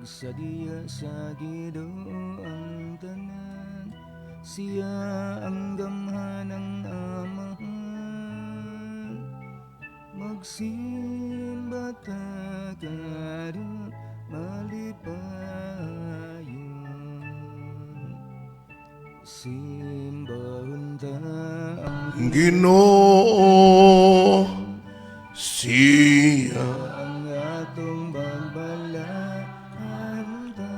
Magsadiya sa Ginoo ang tanan, siya ang gamhanang Amahan. Magsimba ta karon, malipayon. Simbahon ta ang Ginoo, siya ang atong bagbalaan ta.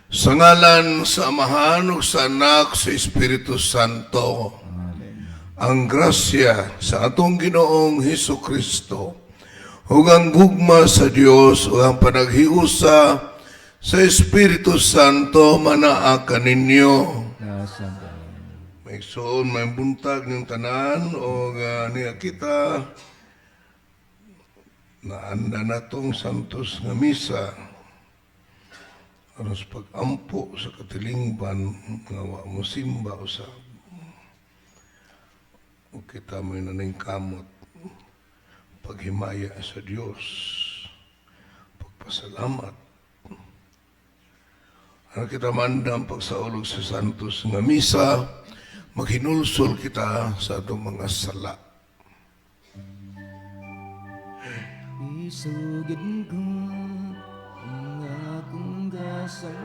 Sa ngalan sa Amahan ug sa Anak, sa Espiritu Santo. Ang grasya sa atong Ginoong Hesus Kristo ug ang gugma sa Dios ug ang panaghiusa sa Espiritu Santo manaa kaninyo. Nasa May igsoon, may buntag ng tanan o niya kita naanda natong santos nga misa aron sa pag-ampo sa katilingban nga wa mo simba usab ug kita mo'y naningkamot paghimaya sa Dios, pagpasalamat. Ano kita mandam pagsaulog sa santos nga misa, maghinulsol kita sa atong mga sala. Isugid ko ang akong kasalanan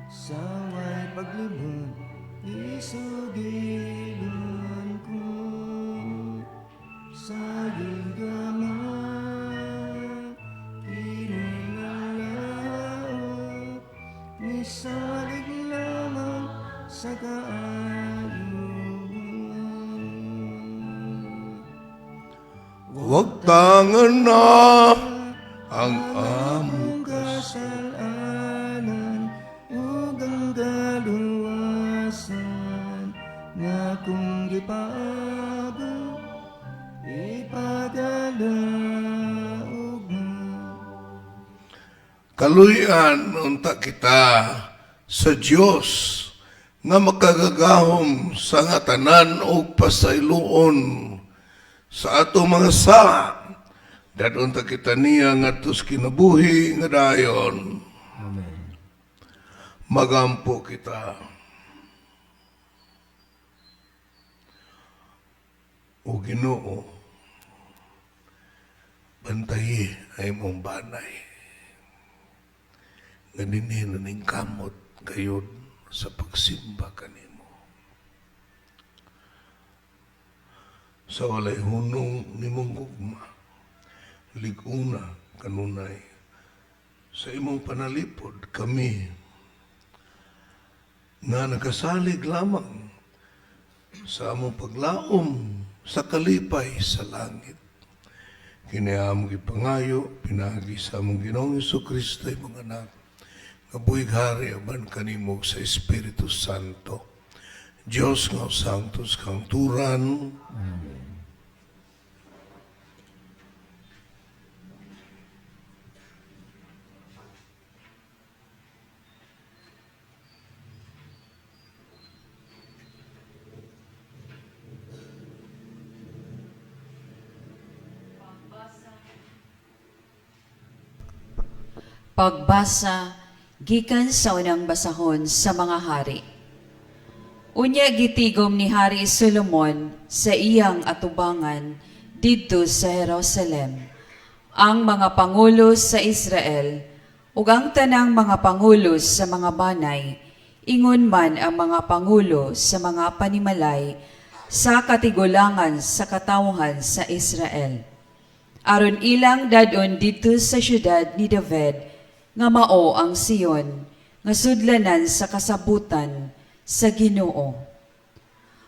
sa way paglimot, isugidon ko sa gigama kining misalig lamang sa kaayo. Wag tangan na ang among kasalanan ug ang kaluwasan nga akong gipaabot, ipagalaog mo. Kaluyan unta kita sa Dios nga makagagahom sa nga tanan ug pasayloon sa atong mga sala. Dad-on ta kita niya ngadto sa kinabuhi nga dayon. Amen. Magampo kita. O Ginoo, bantayi ay mong banay nga dinhi naningkamot gayud sa pagsimba kanimo. Sa walay hunong nimong gugma, lig-una kanunay sa imong panalipod kami nga nagasalig lamang sa among paglaom sa kalipay sa langit. Kini among gipangayo pinaagi sa among Ginoong Kristo, imong anak, nga buhig hari aban kanimo sa Espiritu Santo. Dios nga sanctus kangturan. Amen. Pagbasa gikan sa unang basahon sa mga hari. Unya gitigom ni Hari Solomon sa iyang atubangan didto sa Jerusalem ang mga pangulo sa Israel ug ang tanang mga pangulo sa mga banay, ingon man ang mga pangulo sa mga panimalay sa katigulangan sa katawhan sa Israel, aron ilang dadon didto sa syudad ni David nga mao ang Sion, nga sudlanan sa kasabutan sa Ginoo.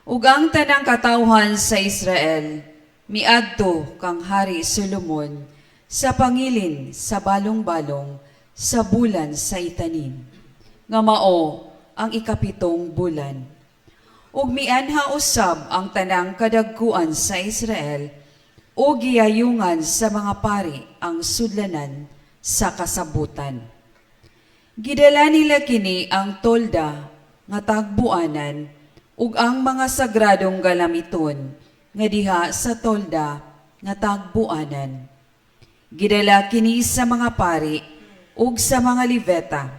Ug ang tanang katawhan sa Israel miadto kang Hari Solomon sa pangilin sa balong-balong sa bulan sa itanim, nga mao ang 7 bulan. Ug mianha usab ang tanang kadagkuan sa Israel ug giyayungan sa mga pari ang sudlanan sa kasabutan. Gidala nila kini ang tolda nga tagbuanan ug ang mga sagradong galamiton nga diha sa tolda nga tagbuanan. Gidala kini sa mga pari ug sa mga Levita.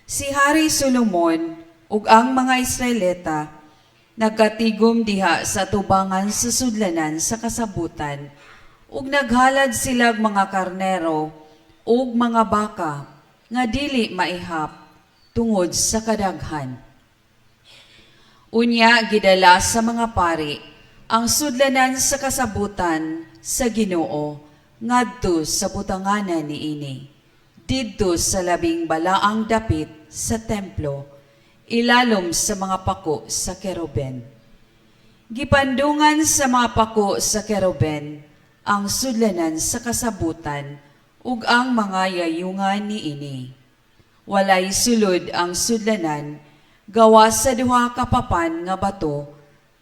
Si Hari Solomon ug ang mga Israelita nagkatigom diha sa tubangan sa sudlanan sa kasabutan ug naghalad silag mga karnero ug mga baka nga dili maihap tungod sa kadaghan. Unya gidala sa mga pari ang sudlanan sa kasabutan sa Ginoo ngadto sa butanganan niini didto sa labing balaang dapit sa templo, ilalom sa mga pako sa keruben. Gipandungan sa mga pako sa keruben ang sudlanan sa kasabutan ug ang mga yayungan niini. Walay sulod ang sudlanan gawa sa duha ka papan nga bato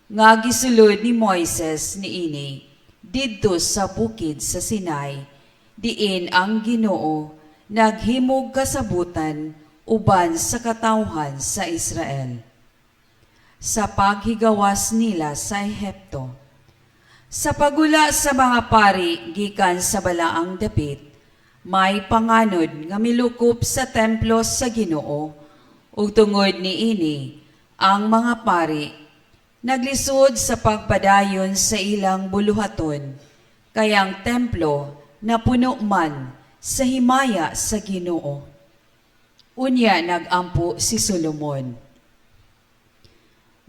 nga gisulod ni Moises niini didto sa bukid sa Sinai, diin ang Ginoo naghimog kasabutan uban sa katawhan sa Israel sa paghigawas nila sa Ehipto. Sa pagula sa mga pari gikan sa balaang dapit, may panganod nga milukop sa templo sa Ginoo, ug tungod niini ang mga pari naglisod sa pagpadayon sa ilang buluhaton, kay ang templo napuno man sa himaya sa Ginoo. Unya nagampo si Solomon.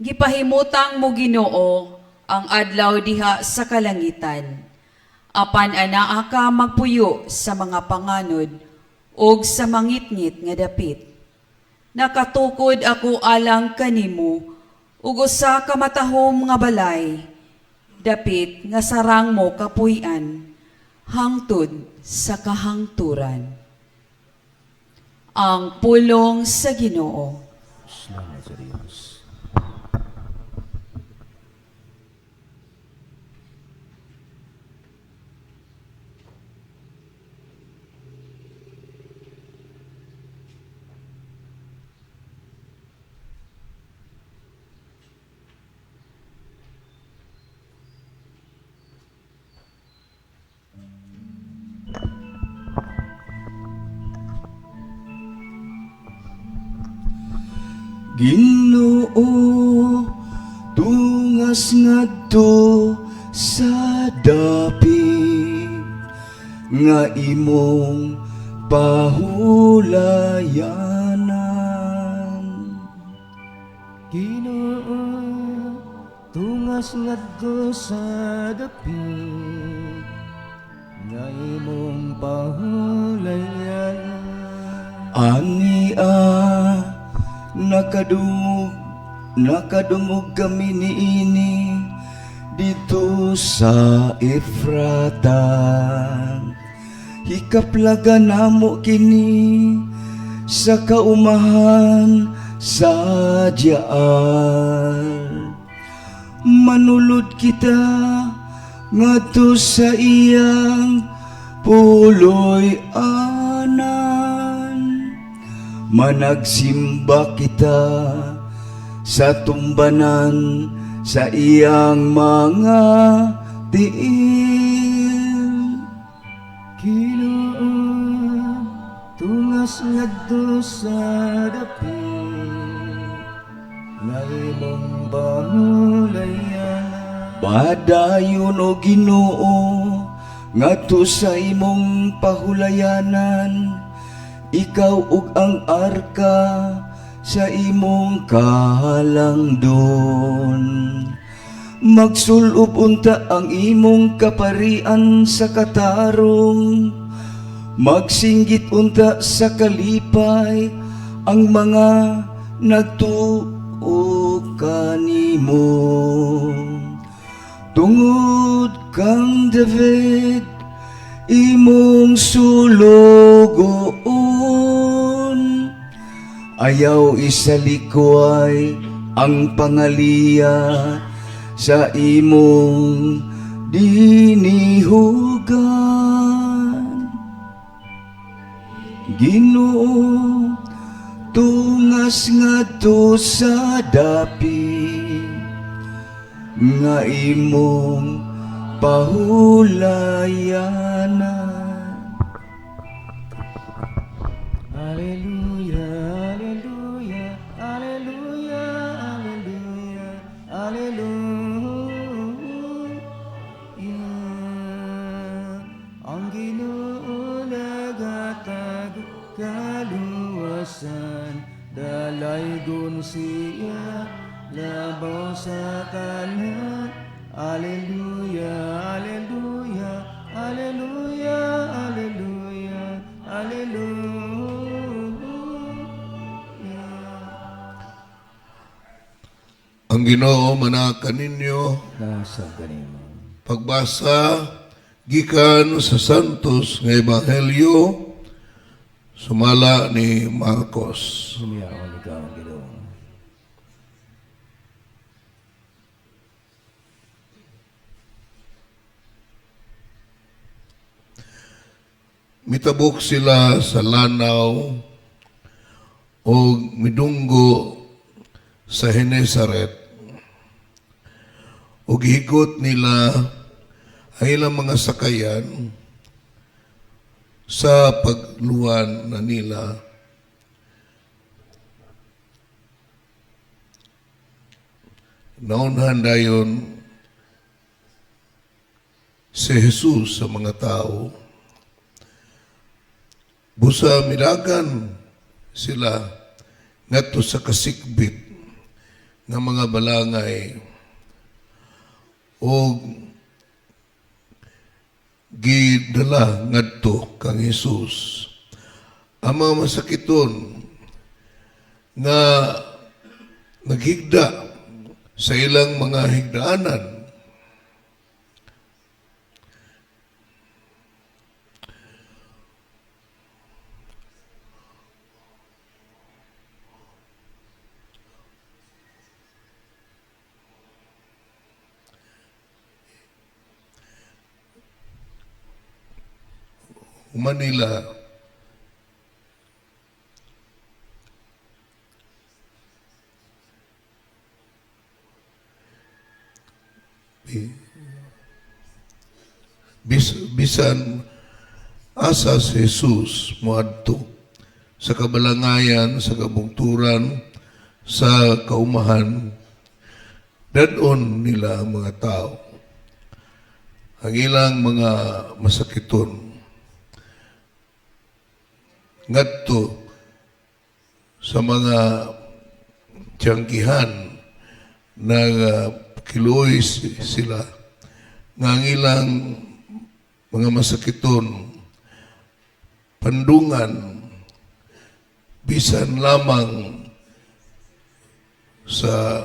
Gipahimutang mo, Ginoo, ang adlaw diha sa kalangitan. Apan anaa ka magpuyo sa mga panganod ug sa mangitngit nga dapit. Nakatukod ako alang kanimo ug usa ka matahom nga balay, dapit nga sarang mo kapuy-an hangtod sa kahangturan. Ang pulong sa Ginoo. Salamat sa Diyos. Ginoo, tungas ngadto sa dapit nga imong pahulayanan. Ginoo, tungas ngadto sa dapit nga imong pahulayanan. Ania nakadungog kami niini dito sa Efrata. Hikaplaga namo kini sa kaumahan sa Jaar. Manulod kita ngadto sa iyang puloy-anan. Managsimba kita sa tumbanan sa iyang mga tiil. Ginoo, tungas ngadto sa dapit nga imong pahulayanan. Padayon, o Ginoo, ngadto sa imong pahulayanan, ikaw ug ang arka sa imong kahalangdon. Magsulob unta ang imong kaparian sa katarong. Magsinggit unta sa kalipay ang mga nagtuo kanimo. Tungod kang David, imong sulugoon, ayaw isalikway ang pangaliya sa imong dinihugan. Ginoo, tungas ngadto sa dapit nga imong pahulayanan. Kaluwasan, dalaygon siya labaw sa tanan. Alleluia, Alleluia, Alleluia, Alleluia, Alleluia. Ang Ginoo manaa kaninyo. Nasa kanimo. Pagbasa gikan sa Santos nga Ebanghelyo sumala ni Marcos. Humiyaon ikaw ang Ginoo. Mitabok sila sa lanaw o midunggo sa Genesaret o gihigot nila ang ilang mga sakayan sa pagluwan na nila. Naunhan dayon si Jesus sa mga tao. Busa midagan sila ngadto sa kasikbit ng mga balangay o gidala ngadto kang Jesus ang mga masakiton nga naghigda sa ilang mga higdaanan. Manila, bisan asa si Jesus moadto sa kabalangayan, sa kabungturan, sa kaumahan, dad-on nila ang mga tao, ang ilang mga masakiton, ngadto sa mga tiyanggihan na kiluoy sila nga ang ilang mga masakiton pandungan bisan lamang sa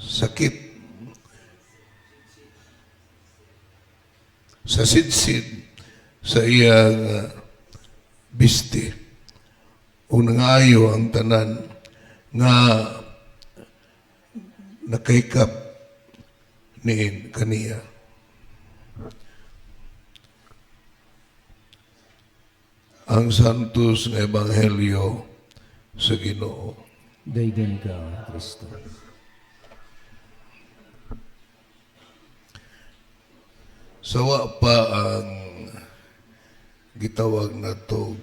sakit sa sidsid sa iyang bisti o nangayo ang tanan nga nakahikap niin kaniya. Ang Santos nga Ebanghelyo sa Ginoo. Daygan ka, Kristo. Sawa pa ang gitawag nato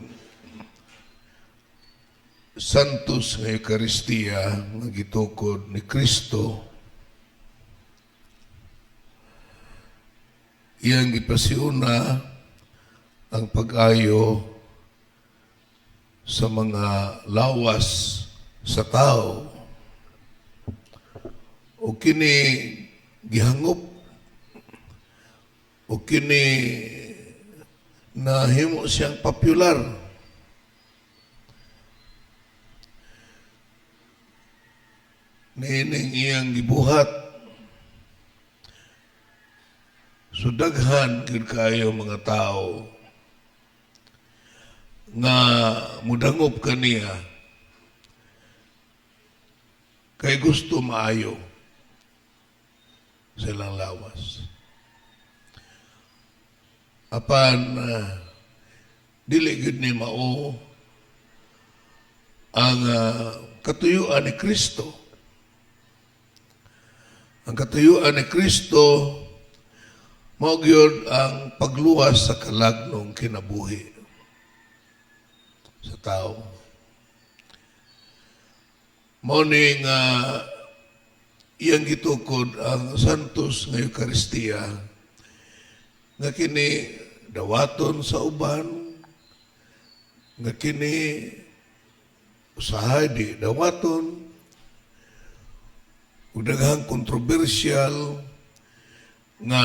Santos nga Eucharistia nga gitukod ni Kristo, iyang gipasiuna ang pag-ayo sa mga lawas sa tao o kini gihangop o kini nahimo siyang popular. Niining iyang gibuhat. So daghan gyud kaayo mga tao nga mudangop kaniya kay gusto maayo sa ilang lawas. Apan dili gyud ni mao ang katuyuan ni Kristo. Ang katuyuan ni Kristo mao gyud ang pagluwas sa kalagnong kinabuhi sa tao. Mao ni nga iyang gitukod ang Santos nga Eucharistia nga kini dawaton sa uban. Nga kini usahay di dawaton ug daghang kontrobersyal nga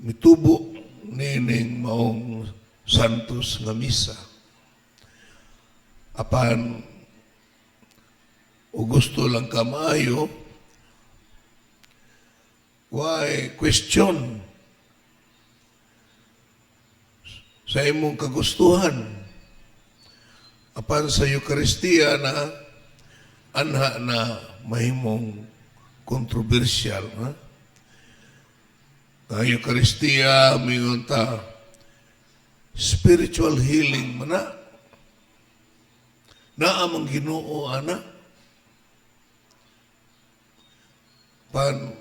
mitubo nining maong Santos nga misa. Apan o gusto lang ka maayo, why question sa imong kagustuhan. Apan sa Eucharistia na anha na mahimong kontrobersyal. Ha? Ang Eucharistia, mingon ta, spiritual healing man na. Naa mang Ginoo ana. Pan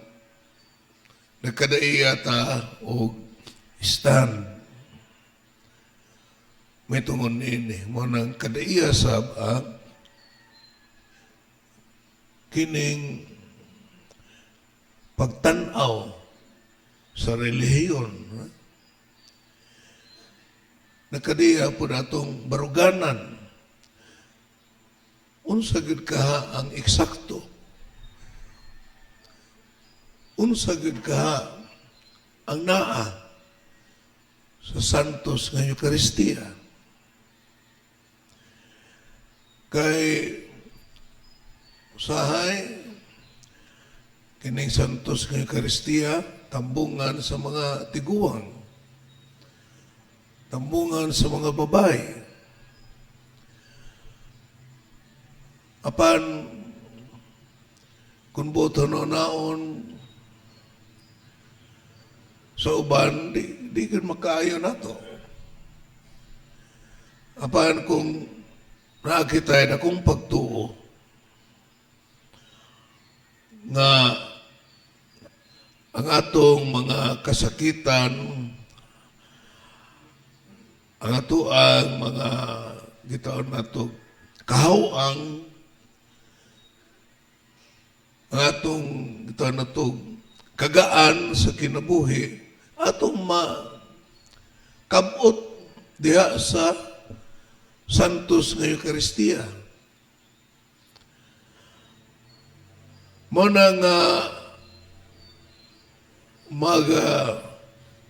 nagkadaiya ta og stand. May tungon ini, mo nang kadaiya sab ang kining pagtan-aw sa relihiyon. Ha? Nagkadaiya po natong baruganan. Unsa gyud kaha ang eksakto? Unsa gyud kaha ang naa sa Santos nga Eucharistia? Kay usahay kining Santos nga Eucharistia tambungan sa mga tiguang, tambungan sa mga babae. Apan kung boto naon sa uban, di gyud makaayo nato. Apan kung nakita na kung pagtuo nga ang atong mga kasakitan, ang ato ang mga gitaon nato kahawang, ang atong gitaon nato kagaan sa kinabuhi, atong makabot diha sa Santos nga Eucharistia. Mo na nga mag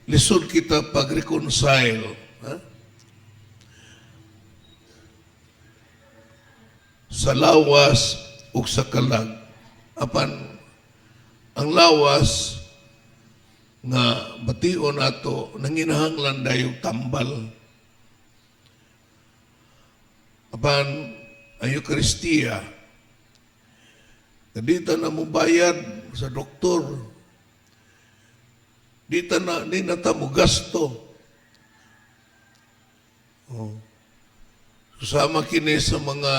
lisod kita pag-reconcile, ha? Sa lawas ug sa kalag. Apan ang lawas nga bation nato nanginahanglan dayong tambal. Apan ang Eucharistia, di ta na mobayad sa doktor, di na ta mo gasto. Oh. Susama kini sa mga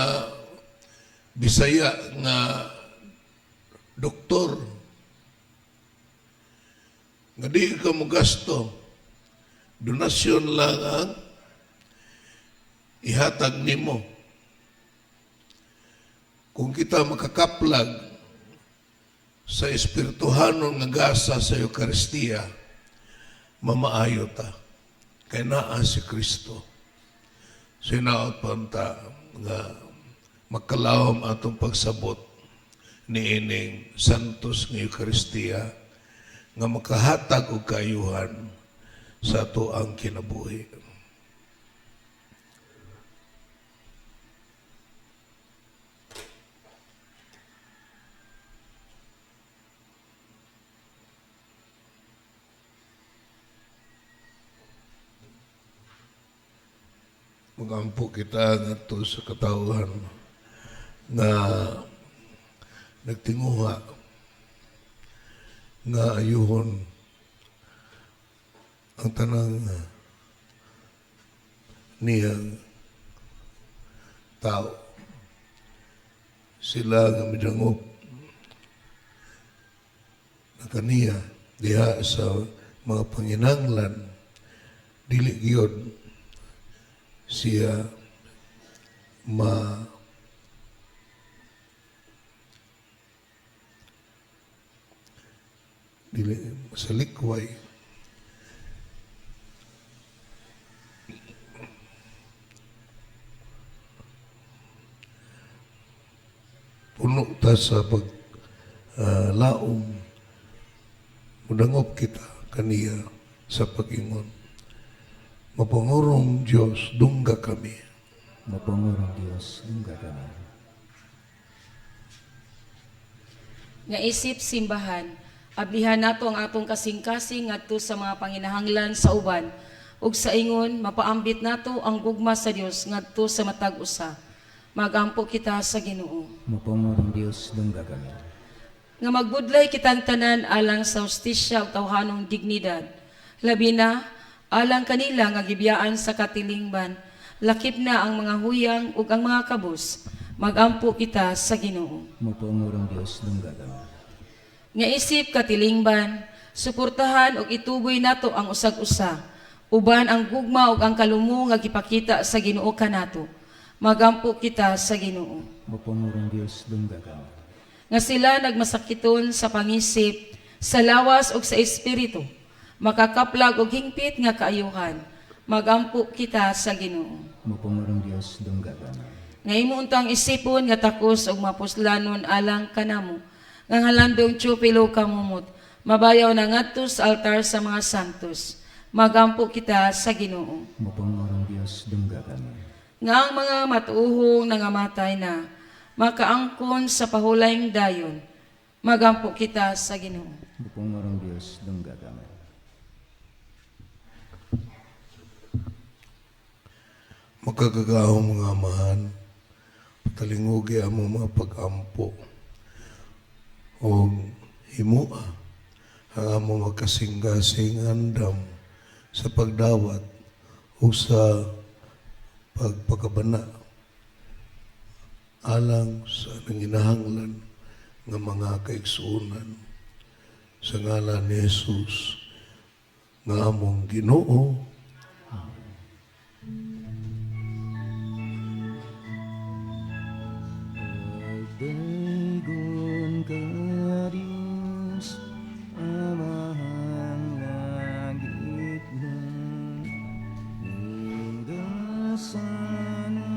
Bisaya nga doktor nga di ka mo gasto, donasyon lang ang ihatag nimo. Kung kita makakaplag sa espirituhanon nga gasa sa Eucharistia, mamaayo ta. Kay naa si Kristo. Sinaot pa unta nga makalawom atong pagsabot niining Santos nga Eucharistia nga makahatag og kaayuhan sa ato ang kinabuhi. Magampo kita ngadto sa katawhan nga nagtinguha nga ayuhon ang tanang niyang tao. Sila nga midangop na kaniya diha sa mga panginanglan, dili gyud siya ma dili sa likway. kita sa pag laom, mudangop kita kaniya sa pag-ingon. Mapangurong Diyos, dungga kami. Mapangurong Dios, dungga kami. Nga isip simbahan, ablihan nato ang atong kasing-kasing ngadto sa mga panginahanglan sa uban ug sa ingon mapaambit nato ang gugma sa Dios ngadto sa matag usa. Magampo kita sa Ginoo. Mapangurong Dios, dungga kami. Nga magbudlay kitang tanan alang sa hustisya ug tawhanong dignidad. Labi na alang kanila nga gibiyaan sa katilingban, lakip na ang mga huyang ug ang mga kabus. Magampo kita sa Ginoo. Mapangurong Dios, dungga kami. Nga isip katilingban, suportahan ug ituboy nato ang usag-usa, uban ang gugma ug ang kalumo nga gipakita sa Ginoo kanato. Magampo kita sa Ginoo. Mapangurong Dios, dungga kami. Nga sila nagmasakiton sa pangisip, sa lawas ug sa espiritu, makakaplag og hingpit nga kaayuhan. Magampo kita sa Ginoo. Mapangurong Dios, dungga kami. Nga imo untang isipon nga takos og mapuslanon alang kanamo, nga halandong Teofilo kamumot, mabayaw na ngadto sa altar sa mga santos. Magampo kita sa Ginoo. Mapangurong Dios, dungga kami. Nga ang mga matuuhong nangamatay na, makaangkon sa pahulayng dayon. Magampo kita sa Ginoo. Mapangurong Dios, dungga kami. Makagagahong mga amahan, patalingugi among mga pag-ampo o himua ang among magkasing-gasing andam sa pagdawat o sa pagpakabana alang sa nanginahanglan nga mga kaigsuonan sa ngalan ni Jesus nga among Ginoo. Pagdaygon ka, Diyos, Amahang langit na, Nindasan mo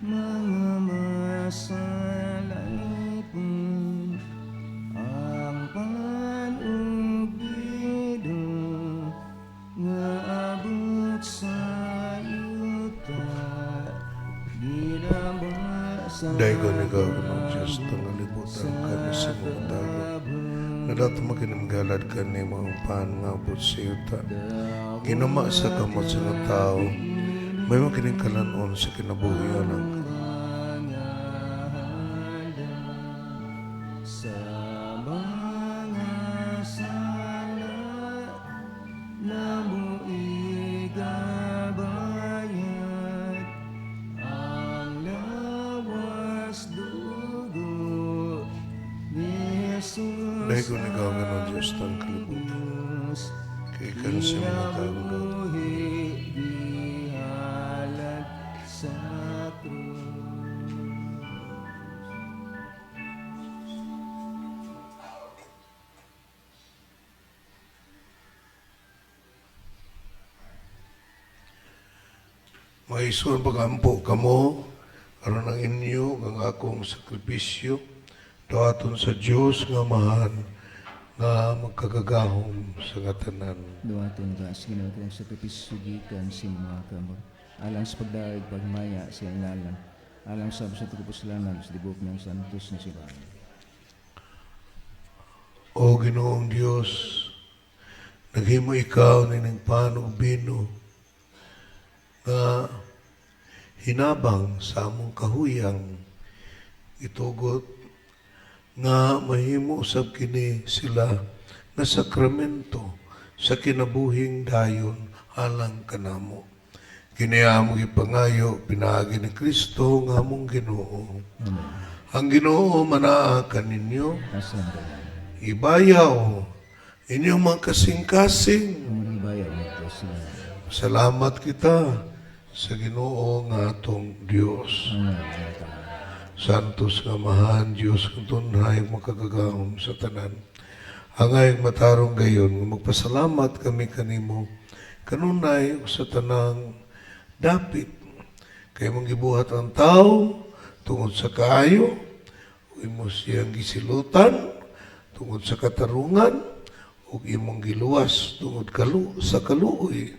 mga masalaypon, ang panugbido nga abot sa yuta, ginama sa Daygon ikaw, Ginoong Diyos, tangalibutan kami sa mga tago. Nadato makinamgalad ka ni mga pan nga abot sa yuta. Ginama sa kamot sa mga tao, may makining kalanon sa kinabuhian ang sa mga sala na mo igabayad ang lawas dugo ni Jesus. Daygon ikaw, Ginoong Diyos, tangalibutan. Kay kan sa mga tao daw. Kinabuhi gihalad sa krus. Maison pagampo kamo, aron ang inyo, ang akong sakripisyo, dawaton sa Dios nga Amahan, nga magkagagahom sa katanan. Duwaton ka sa Ginoo kitang sakripisyo gikan sa imong mga kamot. Alang sa pagdaig pagmaya sa iyang ngalan. Alang sa sa kapuslanan sa tibok ng santos na simbahan. O Ginoong Dios, naghimo ikaw nining pan ug bino nga hinabang sa among kahuyang, itugot nga mahimo usab kini sila nga sakramento sa kinabuhing dayon alang kanamo. Kini among ipangayo pinaagi ni Kristo nga among Ginoo. Amen. Ang Ginoo manaa kaninyo. Asa ang galang. Ibayaw inyong mga kasing-kasing. Ang mga ibayaw ng Diyos sa Salamat kita sa Ginoo nga atong Dios. Amen. Santos nga Amahan, Diyos kung tunhay makagagahom sa tanan. Angay matarong gayon, nga magpasalamat kami kanimo kanunay ug sa tanang dapit. Kay mong gibuhat ang tao, tungod sa kaayo, ug imo siyang gisilutan tungod sa katarungan, ug imong giluwas tungod sa kaluoy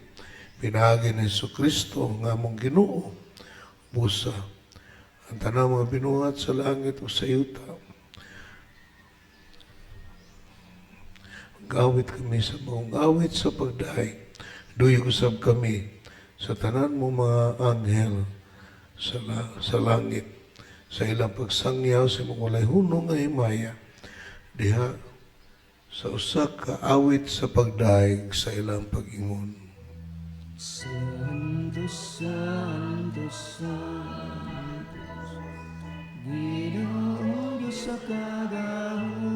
pinaagi ni Kristo nga among Ginoo. Busa ang tanang mga binuhat sa langit ug sa yuta. Gawit kami sa maong awit sa pagdaig. Duyog usab kami sa tanan mo mga anghel sa langit sa ilang pagsangyaw sa imong walay hunong nga himaya diha sa usa ka awit sa pagdaig sa ilang pag-ingon. Santo, Santo, Santo, Ginoo Diyos sa kagahuman,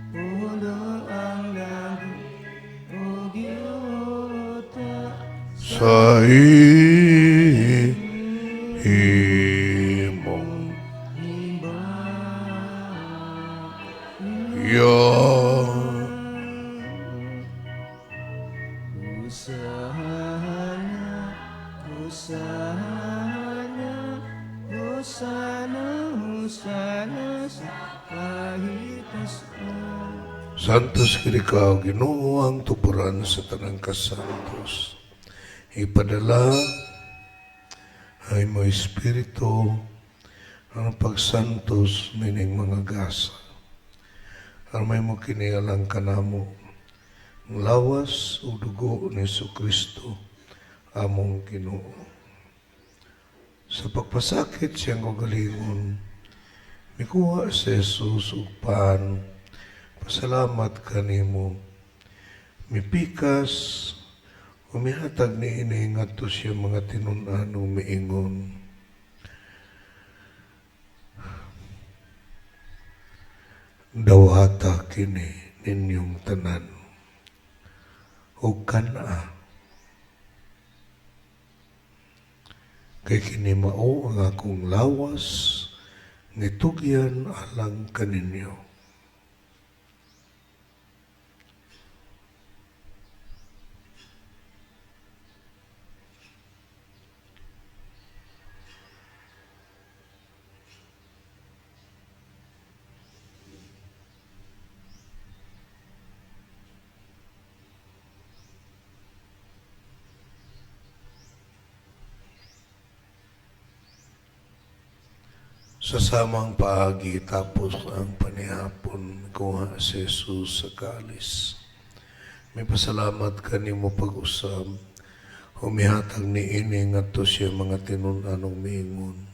puno ang langit ug yuta. Sa imong ya. Hosana, Hosana, Hosana, Hosana sa kahitasan. Santos kini ka, Ginoo, ang tuburan sa tanang kasantos. Ipadala ay mo Espiritu ang pagsantos nining mga gasa. Aron mahimo kini alang kanamo ang lawas ug dugo ni Kristo among Ginoo. Sa pagpasakit siyang kaugalingon, mikuha si Jesus og pan, pasalamat kanimo, mipikas, umihatag ni ini ngadto siya mga tinun-an ug miingon: "Dawata kini ninyong tanan ug kan-a, kay kini mao ang akong lawas nga itugyan alang kaninyo." Sa samang paagi, tapos ang panihapon, kuha si Jesus sa kalis. May pasalamat kanimo pag-usab, humihatag ni ini ngadto siya mga tinun-an ug miingon: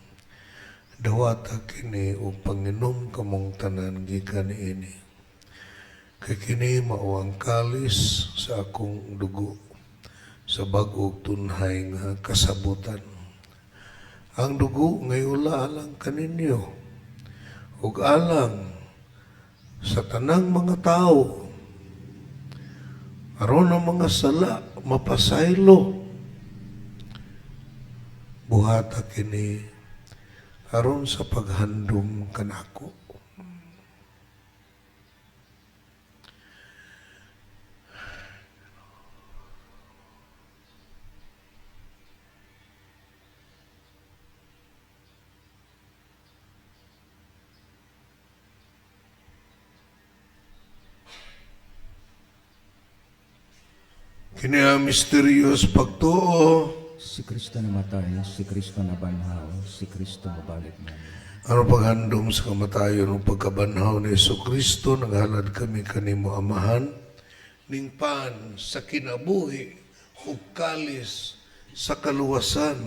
"Dawata kini ug panginom kamong tanan gikan niini. Kay kini mao ang kalis sa akong dugo sa bag-ong tunhay nga kasabutan. Ang dugo nga iula alang kaninyo ug alang sa tanang mga tawo aron ang mga sala mapasaylo. Buhata kini aron sa paghandom kanako." Kini ang misteryos pagtuo. Si Kristo namatay, si Kristo nabanhaw, si Kristo mabalik na. Ano paghandom sa kamatayon ug pagkabanhaw ni Kristo, naghalad kami kanimo, Amahan, ning pan sa kinabuhi ug kalis sa kaluwasan.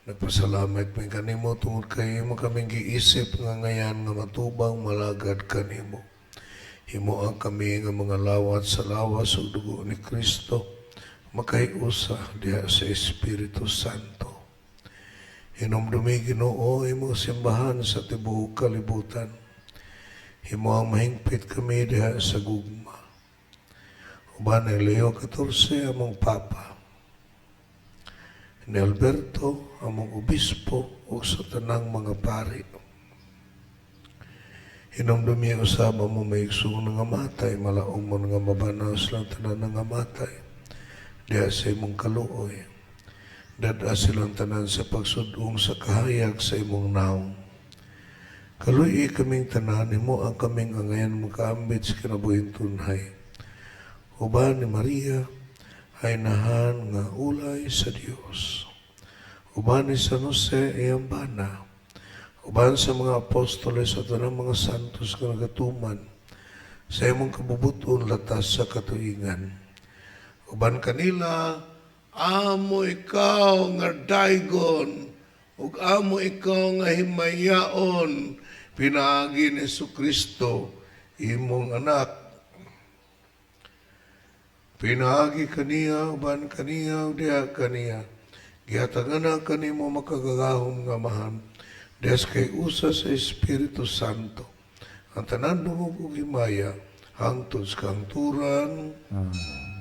Nagpasalamat mi kanimo tungod kay imo kaming giisip nga ngayan nga matubang malagad kanimo. Himoa kami nga mga lawat sa lawas ug dugo ni Kristo, makahiusa diha sa Espiritu Santo. Hinumdumi, Ginoo, imong simbahan sa tibuok kalibutan. Himoang mahingpit kami diha sa gugma. Uban ni Leo XIV, among Papa, ni Alberto, among Obispo, ug sa tanang mga pari. Hinumdumi usab among mga igsoon nga matay, malaumon nga mabanhaw silang tanan nga matay diha sa imong kaluoy. Dad-a silang tanan sa pagsudong sa kahayag sa imong nawong. Kaluy kaming tanan, imo ang kaming angayan makaambit sa kinabuhing tunhay. Uban ni Maria, haynahan nga ulay sa Dios. Uban ni San Jose, iyang bana. Uban sa mga apostoles at tanang mga santos nga nagatuman sa imong kabubuton latas sa katuingan. Uban kanila, amo ikaw nga daygon, ug amo ikaw nga himayaon, pinaagi ni Kristo, imong anak. Pinaagi kaniya, uban kaniya, ug diha kaniya. Gihatagan na kanimo makagagahom nga Amahan, des kay usa sa Espiritu Santo. Ang tanan dungog ug himaya, hangtod sa kahangturan. Amen.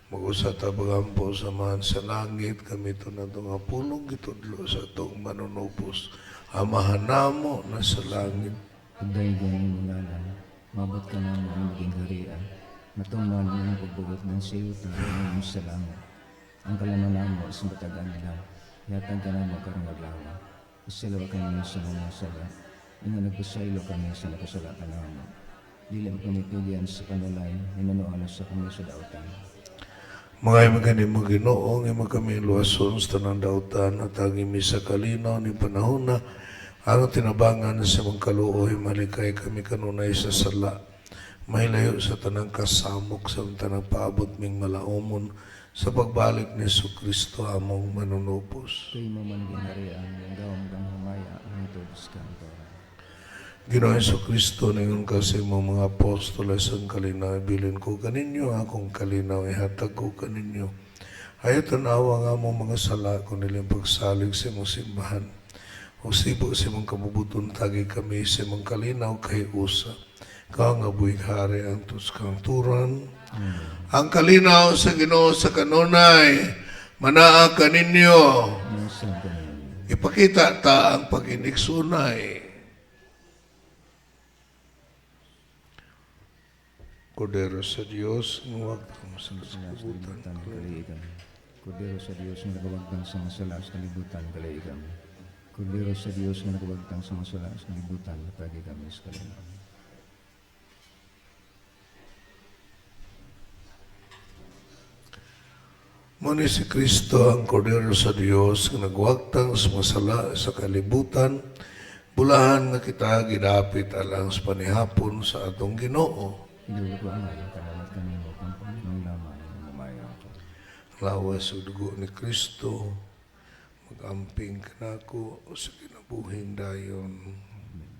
Mag-usa ta pagampo sa Amahan sa langit, kami ito na itong pulong gitudlo sa itong manunupos. Amahan namo na sa langit. Pagdaygon ang imong ngalan, mabot ka namo ang maging harian. Matuman ang imong pagbuot ng sa yuta ug sa langit. Ang kalaman namo sa matag adlaw, ihatag ka namo karong adlaw. Isalawa kami sa mga sala, ingon nagpasaylo kami sa nakasala kanamo. Dili mo kami tugyan sa panulay, hinunoan sa kami sa dautan. Mga imagani mo Ginoo, nga kami luwason sa tanang dautan at ang imi sa kalinaw ni panahon na ang tinabangan sa mga kaluoy, malikay kami kanunay sa sala. Mahilayo sa tanang kasamok sa tanang paabot ming malaumon sa pagbalik ni Kristo among manunupos. Kay mo man ginharian, ang gawom kang humaya, hangtod sa kantoran. Ginoo Kristo, ningon ka sa imong mga apostoles ang kalinaw, ibilin ko kaninyo, akong kalinaw, ihatag ko kaninyo. Ayaw tanawa nga mo mga sala, kung nilang pagsalig sa imong simbahan. O sibo sa imong kabubuton, tagi kami sa imong kalinaw kay usa. Ikaw nga buhing hari ang tuskang turan. Ang kalinaw sa Ginoo sa kanunay, manaa kaninyo. Ipakita ta ang pag-iniksunay. Kordero sa Dios, nguwag sa kalibutan, kaliikan. Kordero sa Dios, nga nagawagtang sa mga sala sa kalibutan, kaliikan. Kordero sa Dios, nga nagawagtang sa mga sala sa kalibutan, tagi kami sa kalinaw. Muna si Kristo ang Kordero sa Dios, nga nagwagtang sa mga sala sa kalibutan, bulahan nga kita gidapit alang sa panihapon sa atong Ginoo. Ginoo ko ang ayaw, kalamat kanimo kung Panginoong lamang umayo ako. Lawas ug dugo ni Kristo, magamping kanako sa kinabuhing dayon. Amen.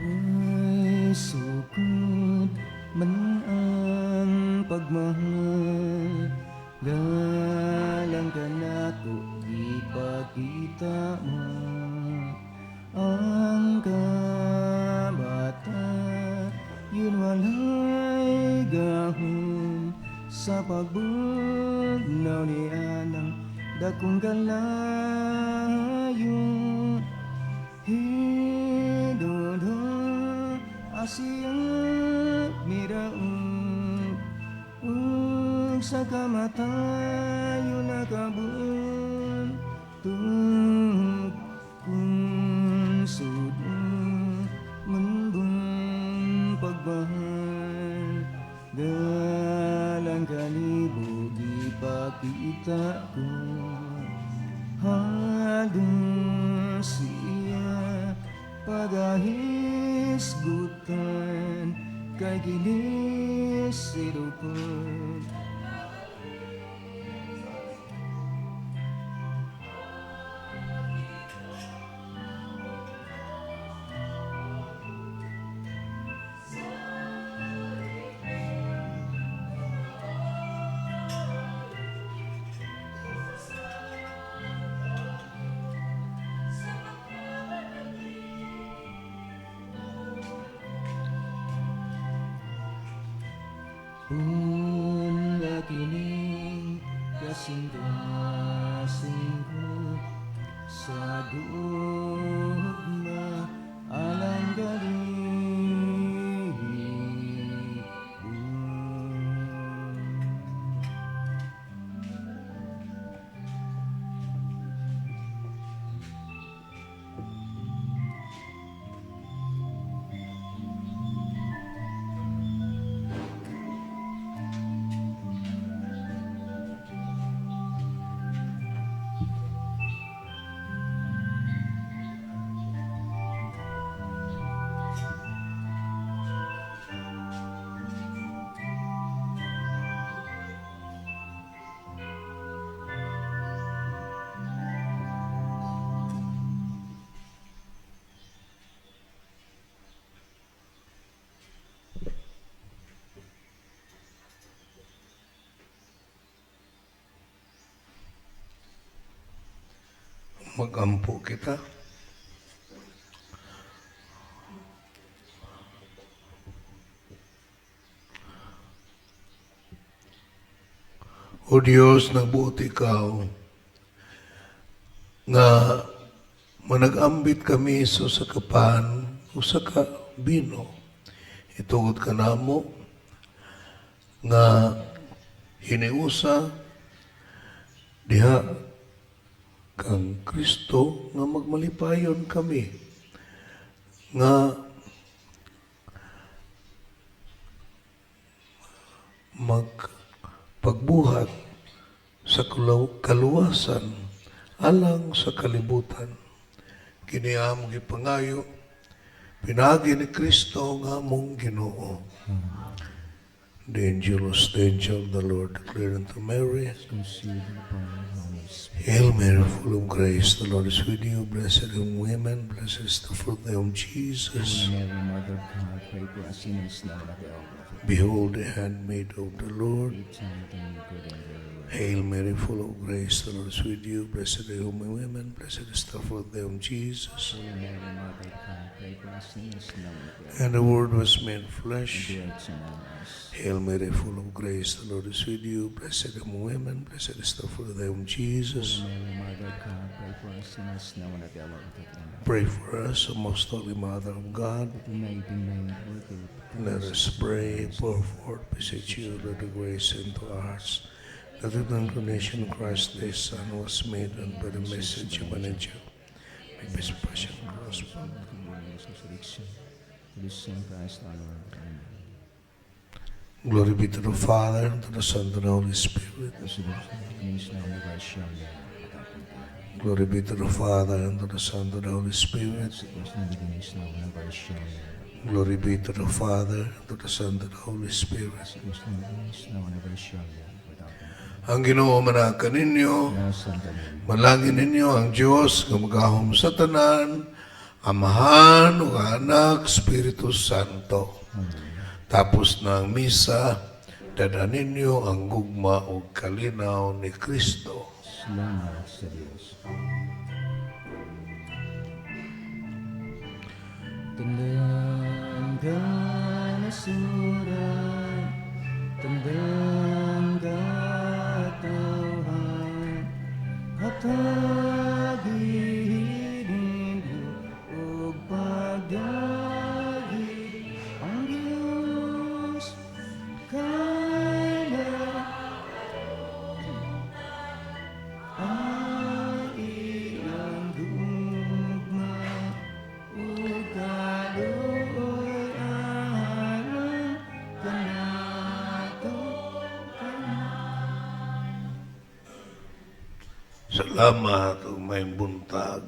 Ay, sukod man ang pagmahal, galang ka nako, ipakita mo ang kabata, yun walay gahom sa pagbugnaw ni anang dakong kalayo. Hidodo Asia miraon ug sa kamatayon nakabuntog kung sudong mundong pagmahal galang kanimo gipakita ko halong siya pagahisgutan kay ginisilupon. Punla kining kasing-kasing ko sa gugma alang galibo. Magampo kita. O Diyos, nagbuot ikaw nga managambit kami sa usa ka pan, usa ka bino. Itugot ka namo nga hiniusa diha kang Kristo nga magmalipayon kami nga magpagbuhat sa kaluwasan alang sa kalibutan. Kini among gipangayo pinaagi ni Kristo nga among Ginoo. The angel was the angel of the Lord declared unto Mary, Conceived by the Holy Spirit. Hail Mary, full of grace, the Lord is with you. Blessed are you among women, blessed is the fruit of thy womb, Jesus. Holy Mary, Mother of God, pray for us sinners now and at the hour of our death. Behold, the handmaid of the Lord. Be done to me according to thy word. Hail Mary, full of grace, the Lord is with you. Blessed are you among women, blessed is the fruit of thy womb, Jesus. Holy Mary, Mother of God, pray for us sinners now and at the hour And the Word was made flesh. of our death. Among us. Hail Mary, full of grace, the Lord is with you. Blessed are you among women, blessed is the fruit of thy womb, Jesus. Holy Mary, Mother of God, pray for us sinners now and at the hour of our death. Amen. Pray for us, O most holy Mother of God. That we may be made worthy of the Let promises us of pray, Christ. pour forth, beseech you, Lord, the grace into our hearts, that with the incarnation of Christ, thy Son, was made, and by the message of an angel, may be passion cross. Resurrection. To the same Christ our Lord. Amen. Glory be to the Father, and to the Son, and to the Holy Spirit. As it was in the beginning, is now, and ever shall be, without end. Amen. Glory be to the Father, and to the Son, and to the Holy Spirit. As it was in the beginning, is now, and ever shall be, Glory be to the Father, and to the Son, and to the Holy Spirit. As it was in the beginning, is now, and ever shall be, without end. Ang Ginoo manaa kaninyo, Now, Son, Amen. Manalangin ninyo ang Diyos nga magahom sa tanan, Amahan, ug Anak, Espiritu Santo. Tapos na ang misa, dad-a ninyo ang gugma ug kalinaw ni Kristo. Salamat sa Diyos. Tandang kanasuran, tandang katawhan, hatagi ninyo og pagdagit ang Diyos kay ang iyang gugma ug kaluoy alang kanato. Salamat ug maayong buntag.